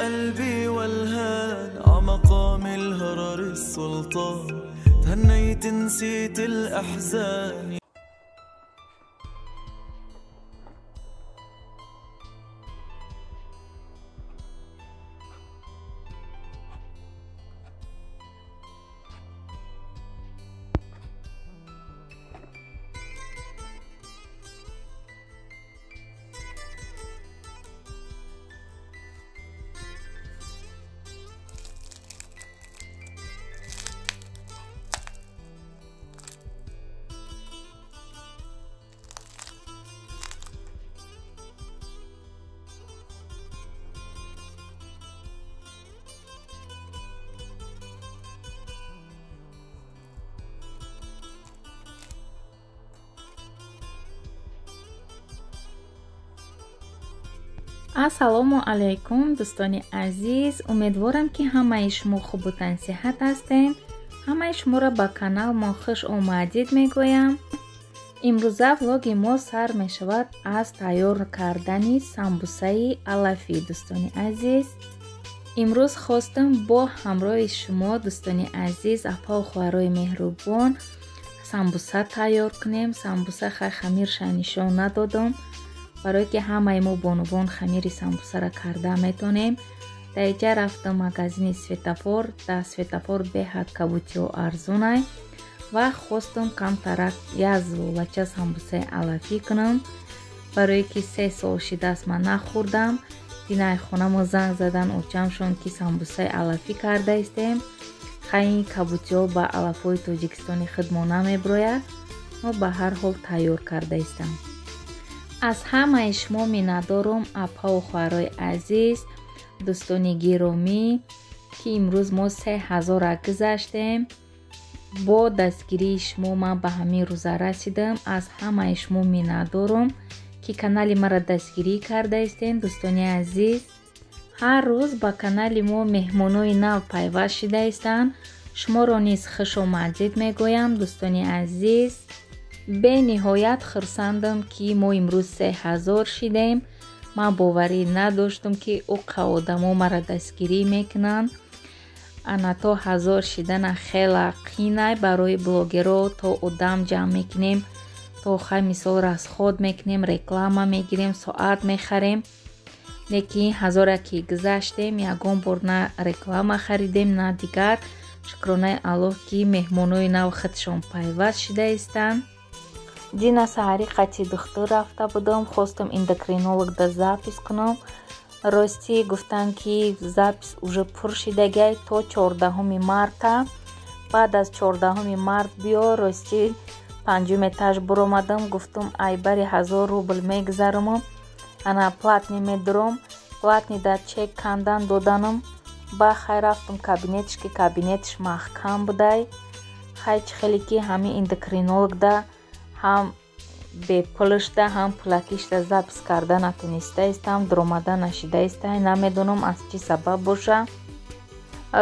قلبي والهان عمقام الهرر السلطان تهنيت نسيت الأحزان. Ассалому алайкум, дӯстони азиз. Умедворам, ки ҳамаи шумо хубу тансиҳат ҳастед. Ҳамаи шуморо ба канал мо хуш омадид мегӯям. Имрӯза влоги мо сар мешавад аз тайёр кардани самбусаи алафӣ, дӯстони азиз. Имрӯз хостам бо ҳамроҳи шумо, дӯстони азиз, апау хоҳарои меҳрубон, самбуса тайёр кунем. Самбуса хай хамирша нишон надодам, барое ки ҳамаи мо бонувон хамири самбусаро карда метонем. Дар иҷа рафтам магазини Светофор. Дар Светофор беҳад кабутиҳо арзонай ва хостам камтарак як зулача самбусаи алафӣ кунам, барое ки 3 сол шидааст ман нахӯрдам. Динаи хонамо занг задан очамшон, ки самбусаи алафӣ карда истем. Хай ин кабутиҳо ба алафҳои тоҷикистони худ мо намеброяд, мо ба ҳар ҳол тайёр карда истам. Аз ҳамаи шумо миннатдорум, апаву хоҳарои азиз, дӯстони гиромӣ, ки имрӯз мо 3000 гузаштем. Бо дастгирии шумо ман ба ҳамин рӯза расидам. Аз ҳамаи шумо миннатдорум, ки канали маро дастгирӣ карда истем, дӯстони азиз. Ҳар рӯз ба канали мо меҳмонои нав пайваст шида истанд. Шуморо низ хуш омадид мегӯям, дӯстони азиз. Бениҳоят хурсандам, ки мо имрӯз 3000 шидем. Ман боварӣ надоштам, ки уқа одамо маро дастгирӣ мекунанд. Ана то 1000 шидана хела қинай барои блогеро. То одам ҷамъ мекунем, то хай мисол расход мекунем, реклама мегирем, соат мехарем. Лекин 1000 ки гузаштем, ягон бор на реклама харидем, на дигар. Шукронаи Аллоҳ, ки меҳмонои нав худшон пайваст шида истанд. Дина саҳари қати духтур рафта будам, хостам эндокринологда запись кунам. Ростӣ гуфтанд, ки запись уже пур шидагай то 14 марта. Баъд аз 14 март биё. Ростӣ 5-ум этаж буромадам, гуфтум айбари 1000 рубл мегузараму, ана платный медурам. Платный да чек кандан доданам. Ба хай рафтам кабинетш, ки кабинетш маҳкам будай. Хай чӣ хеле ки ҳамин эндокринологда ҳам бепулшда, ҳам пулакишда запись карда натониста истам, дуромада нашида истай. Намедонам аз чӣ сабаб боша.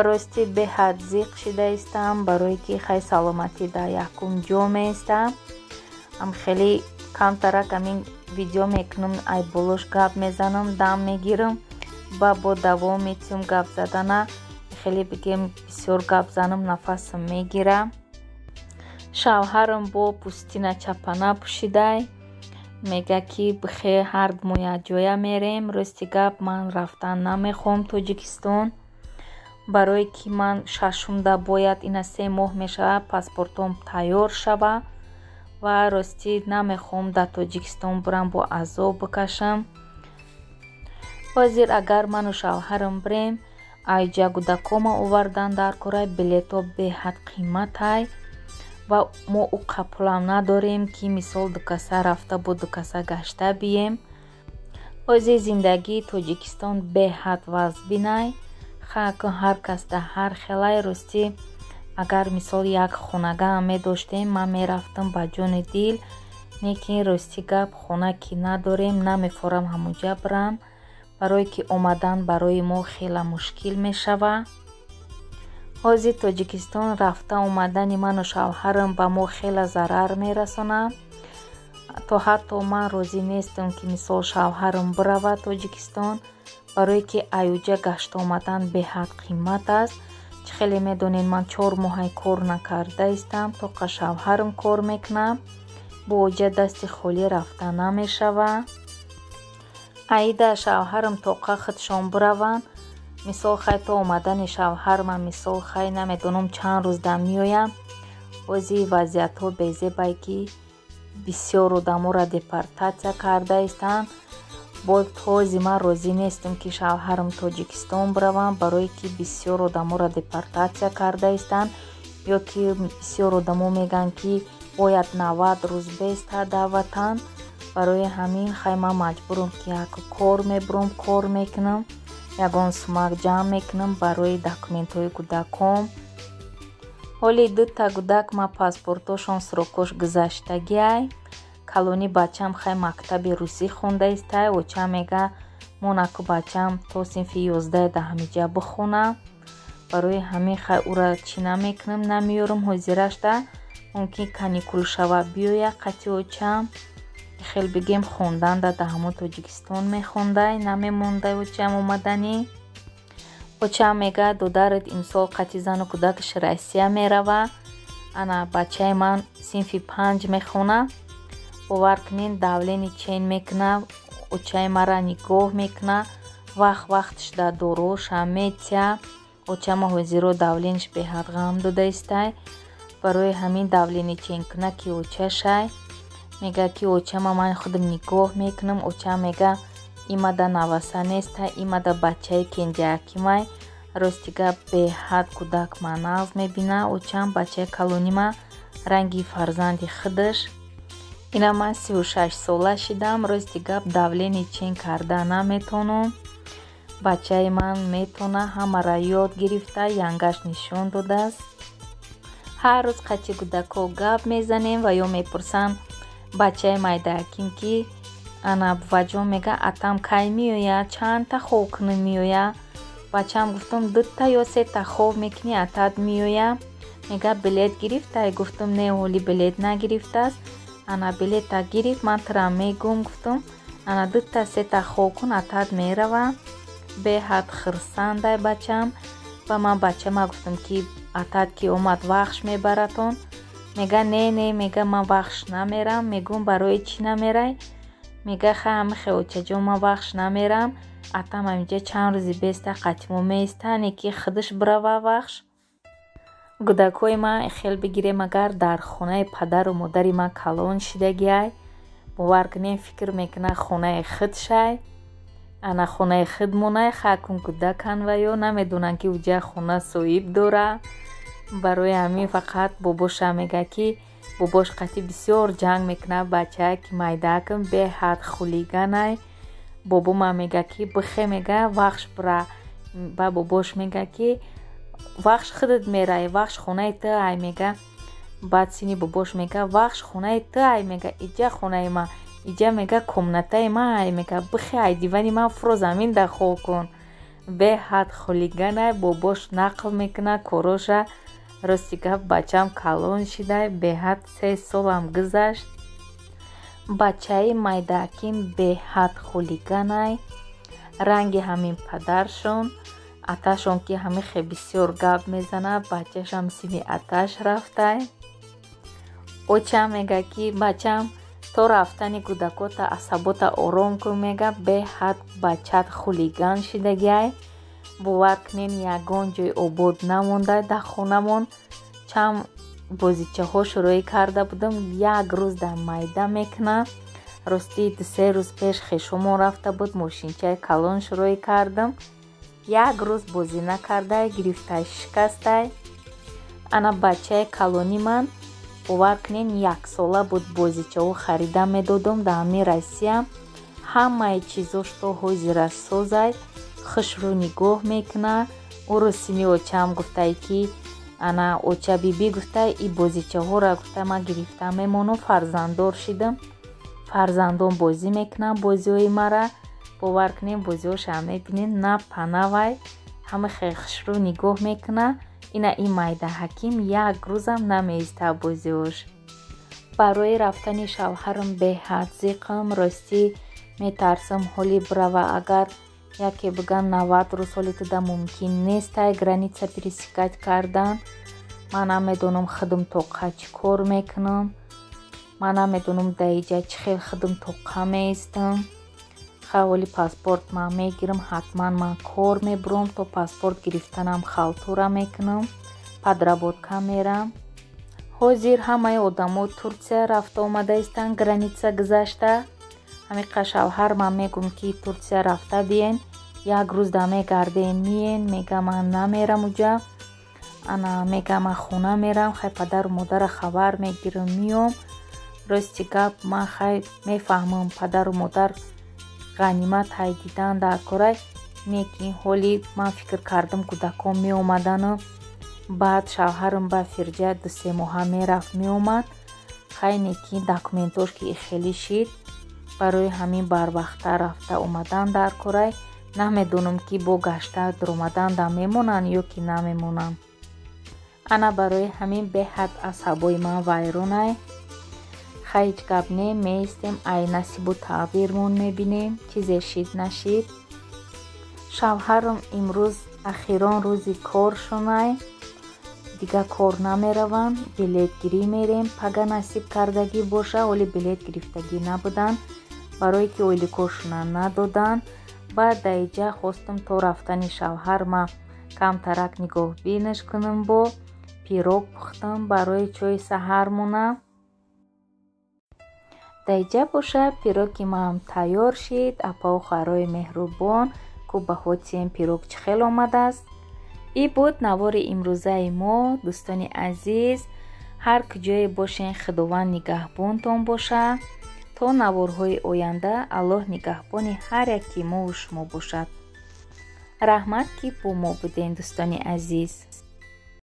Рости беҳад зиқ шида истам, барое ки хай саломатӣ дар якум ҷо меистам. Ам хеле камтарак амин видео мекунам, ай болош гап мезанам, дам мегирам, ба бо давом метиҳам гап задана. Хеле бигем бисёр гап занам, нафасам мегира. Шавҳарам бо пӯстина чапана пӯшидай, мега, ки бихе ҳар мо якҷоя мерем. Рости гап, ман рафтан намехоҳам Тоҷикистон, барое ки ман шашумда бояд, ина 3 моҳ мешавад, паспортом тайёр шава ва ростӣ намехоҳам дар Тоҷикистон бурам, бо азоб бикашам. Ҳозир агар ману шавҳарам бирем, айҷа гудакома овардан дар кора, билето беҳад қиматай ва мо уқа пулам надорем, ки мисол дукаса рафта бо дукаса гашта бием. Ҳозир зиндагии Тоҷикистон беҳад вазбинай. Хаку ҳар кас дар ҳар хелай. Ростӣ агар мисол як хонагаам медоштем, ман мерафтам ба ҷони дил. Лекин рости гап, хона ки надорем, намефорам ҳамонҷа бирам, барое ки омадан барои мо хела мушкил мешавад. Ҳозир Тоҷикистон рафта омадани ману шавҳарам ба мо хела зарар мерасонад. То ҳатто ман розӣ нестам, ки мисол шавҳарам биравад Тоҷикистон, барое ки аюҷа гашт омадан беҳад қимат аст. Чӣ хеле медонед, ман 4 моҳай кор накарда истам, тоқа шавҳарам кор мекунам. Бо оҷа дасти холӣ рафта намешавад. Аида шавҳарам тоқа худшон бираванд. Мисол, хай, то омадани шавҳарман, мисол, хай, намедонам, чанд рӯз дам меоям. Ози вазъиятҳо безебай, ки бисёр одаморо депортатсия карда истанд. Боз ҳози ман розӣ нестам, ки шавҳарам Тоҷикистон бираванд, барое ки бисёр одаморо депортатсия карда истанд, ё ки бисёр одамо мегӯянд, ки бояд 90 рӯз беста дар ватан. Барои ҳамин, хай, ман маҷбурам, ки як кор мебурам, кор мекунам, ягон сумак ҷамъ мекунам барои документҳои кӯдаком. Ҳоли дута кӯдак ма паспортошон срокош гузаштагиай. Калони бачам, хай, мактаби русӣ хонда истай. Очам мега, монаку бачам то синфи 11 да ҳамиҷа бихона. Барои ҳамин, хай, ӯра чӣ намекунам, намеёрам ҳозирашда. Мумкин, каникул шава, биёя қати очам. Хел бигем, хонданда да ҳамон Тоҷикистон мехондай, намемондай очам омаданӣ. Очам мега, додарат имсол қати зану кӯдакаш Россия мерава. Ана бачаи ман синфи 5 мехона. Бовар кунед, давление чен мекуна, очаи мара нигоҳ мекуна, вақт вақтш дар доруошам метия. Очама ҳозиро давлениеш беҳад ғам дода истай. Барои ҳамин давление чен куна, ки очашай. Мега, ки очама ман худам нигоҳ мекунам. Очам мега, имада наваса неста, имада бачаи кенҷаакимай. Рости гап, беҳад кӯдак ма нағз мебина. Очам бачаи калонима ранги фарзанди худаш. Ина ман 36 сола шидам, рости гап, давление чен карда наметонам. Бачаи ман метона, ҳамаро ёд гирифта, янгаш нишон додааст. Ҳар рӯз қати кӯдакҳо гап мезанем ва ё мепурсанд бачаи майдааким, ки ана буваҷон мега, атам кай меояд, чандта хоб кунам меояд. Бачаам гуфтам, дута ё сета хоб мекунӣ, атат меояд. Мега, билет гирифтай? Гуфтам, не, ҳоли билет нагирифтааст. Ана билета гирифт, ман тура мегӯм, гуфтам. Ана дута сета хоб кун, атат мерава. Беҳад хурсандай бачам. Ба ман бачама гуфтам, ки атат ки омад, Вахш мебаратон. Мега, не, не, мега, ман Вахш намерам. Мегӯм, барои чӣ намерай? Мега, хай, ҳамихе, очаҷон, ман Вахш намерам, атам ҳаминҷа чанд рӯзи беста қатимо меиста, не ки худаш бирава Вахш. Кӯдакҳои ман, хел бигирем, агар дар хонаи падару модари ман калон шидагиай, бовар кунем, фикр мекунад, хонаи худшай. Ана хонаи худмонай. Хай, кун кӯдакан ва ё намедонанд, ки уҷа хона соҳиб дора. Барои ҳамин фақат бобоша мега, ки бобош қати бисёр ҷанг мекунад. Бачае ки майдаакам беҳад хулиганай. Бобома мега, ки бихе, мега, Вахш бира. Ба бобош мега, ки Вахш худат мерай, Вахш хонаи ту ай, мега. Баъд сини бобош мега, Вахш хонаи ту ай, мега, иҷа хонаи ма, иҷа, мега, комнатаи ма ай, мега, бихе, ай дивани ман фуро, замин да хоб кун. Беҳад хулиганай, бобош нақл мекунад короша. Рости гап, бачам калон шидай, беҳад, 3 солам гузашт. Бачаи майдааким беҳад хулиганай, ранги ҳамин падаршон, аташон, ки ҳамихе бисёр гап мезанад, бачашам сини аташ рафтай. Очам мега, ки бачам то рафтани кӯдакота асабота ором кун, мега, беҳад бачат хулиган шидагиай. Бовар кунед, ягон ҷой обод намонда дар хонамон. Чанд бозичаҳо шурӯӣ карда будам, як рӯз дар майда мекунад. Ростӣ, 2-3 рӯз пеш хешомон рафта буд, мошинчаи калон шурӯӣ кардам, як рӯз бозӣ накардай, гирифтай, шикастай. Ана бачаи калони ман, бовар кунед, яксола буд, бозичаҳо харида медодум дар ҳамин Россия. Ҳамаи чизош то ҳозира созай, хушрӯ нигоҳ мекунад. Ӯро сини очаам гуфтай, ки ана оча бибӣ, гуфтай, и бозичаҳоро, гуфта, ман гирифта мемонам, фарзанддор шидам, фарзандон бозӣ мекунанд бозиҳои мара. Бовар кунед, бозиҳошам мебинед, на панавай, ҳама хеле хушрӯ нигоҳ мекунад. Ина ин майда ҳаким як рӯзам намеиста бозиҳош. Барои рафтани шавҳарам беҳад зиқам, ростӣ метарсам ҳоли бирава. Агар яке биган 90 рӯз ҳоли туда мумкин нестай граница пересекать кардан, ман намедонам худам тоқа чӣ кор мекунам, ман намедонам даиҷа чӣ хел худам тоқа меистам. Хай, ҳоли паспорт ман мегирам, ҳатман ман кор мебурам, то паспорт гирифтанам халтура мекунам, подработка мерам. Ҳозир ҳамаи одамо Турсия рафта омада истанд, граница гузашта. Ҳамиқа шавҳар ман мегӯм, ки Турсия рафта биен, як рӯз да мегарден, миен. Мега, ман намерам уҷа. Ана мега, ман хона мерам, хай, падару модара хабар мегирам, миём. Рости гап, ман хай мефаҳмам, падару модар ғанимат ҳай, дидан дар корай, лекин ҳоли ман фикр кардам, кӯдакон меомадану баъд шавҳарам ба фирҷа 2-се моҳа мерафт, меомад. Хай, некин документош ки ихелӣ шид, барои ҳамин барвақта рафта омадан дар корай. Намедонам, ки бо гашта дуромадан да мемонанд ё ки намемонанд. Ана барои ҳамин беҳад асабои ман вайронай. Хай, ҳеҷ гап не, меистем, ай насибу тақдирмон мебинем, чизе шид нашид. Шавҳарам имрӯз ахирон рӯзи коршонай, дига кор намераванд. Билетгирӣ мерем пага, насиб кардагӣ боша. Ҳоли билет гирифтагӣ набуданд, барое ки ойликошона надоданд. Баъд даиҷа хостам то рафтани шавҳар ма камтарак нигоҳбинаш кунам, бо пирог пухтам барои чойи саҳармона. Даиҷа боша, пироги маам тайёр шид. Апаву хоҳарои меҳрубон, ку баҳотием, пирог чӣ хел омадааст. И буд навори имрӯзаи мо, дӯстони азиз. Ҳар куҷое бошен, Худованд нигаҳбонтон бошад. То наворҳои оянда Аллоҳ нигаҳбони ҳар яки мову шумо бошад. Раҳмат, ки бо мо будем, дӯстони азиз.